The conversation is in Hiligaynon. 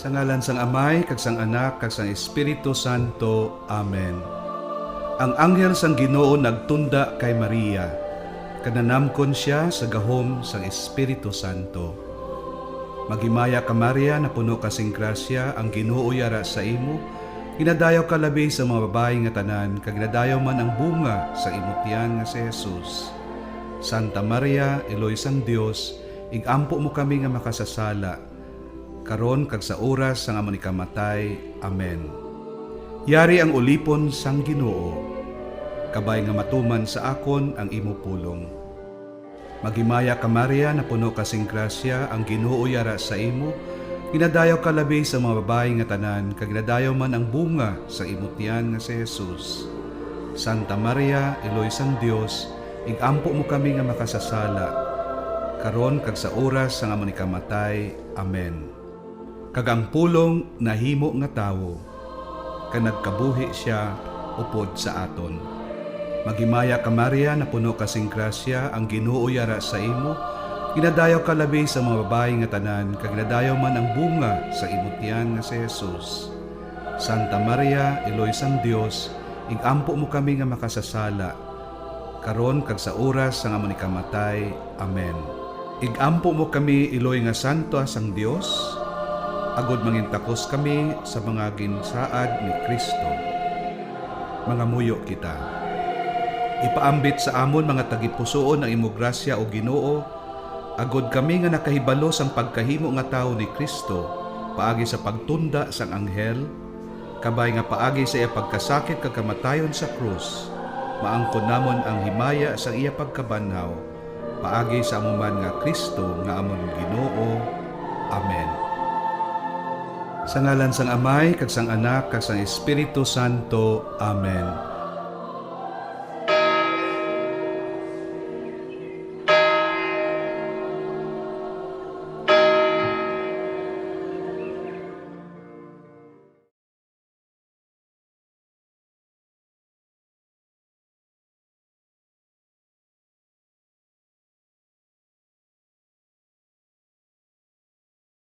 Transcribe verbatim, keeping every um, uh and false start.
Sa ngalan sang Amay, kag sang Anak, kag sang Espiritu Santo. Amen. Ang anghel sang Ginoo nagtunda kay Maria, kag nanamkon sia sa gahom sang Espiritu Santo. Maghimaya ka, Maria, napuno ka sing grasya, ang Ginoo yara sa imo. Ginadayaw ka labi sa mga babayi nga tanan, kag ginadayaw man ang bunga sa imo tiyan nga si Jesus. Santa Maria, Iloy sang Dios, ig-ampo mo kami nga makasasala, karon kag sa oras sang amon ikamatay. Amen. Yari ang ulipon sang Ginoo, kabay nga matuman sa akon ang imo pulong. Maghimaya ka, Maria, napuno ka sing grasya, ang Ginoo yara sa imo. Ginadayaw ka labi sa mga babayi nga tanan, kag ginadayaw man ang bunga sa imo tiyan nga si Jesus. Santa Maria, Iloy sang Dios, ig-ampo mo kami nga makasasala, karon kag sa oras sang amon ikamatay. Amen. Kag ang pulong nahimo nga tawo, kag nagkabuhi sia upod sa aton. Maghimaya ka, Maria, napuno ka sing grasya, ang Ginoo yara sa imo. Ginadayaw ka labi sa mga babayi nga tanan, kag ginadayaw man ang bunga sa imo tiyan nga si Jesus. Santa Maria, Iloy sang Dios, ig-ampo mo kami nga makasasala, karon kag sa oras sang amon ikamatay. Amen. Ig-ampo mo kami, Iloy nga Santa sang Dios, agod mangintakos kami sa mga ginsaad ni Cristo. Mangamuyo kita. Ipaambit sa amon mga tagipusoon ang imo grasya, O Ginoo, agod kami nga nakahibalo sang pagkahimo nga tawo ni Cristo paagi sa pagtunda sang anghel, kabay nga paagi sa iya pagkasakit kag kamatayon sa krus, maangkon namon ang himaya sang iya pagkabanhaw, paagi sa amo man nga Cristo nga amon Ginoo. Amen. Sa ngalan sang Amay, kag sang Anak, kag sang Espiritu Santo. Amen.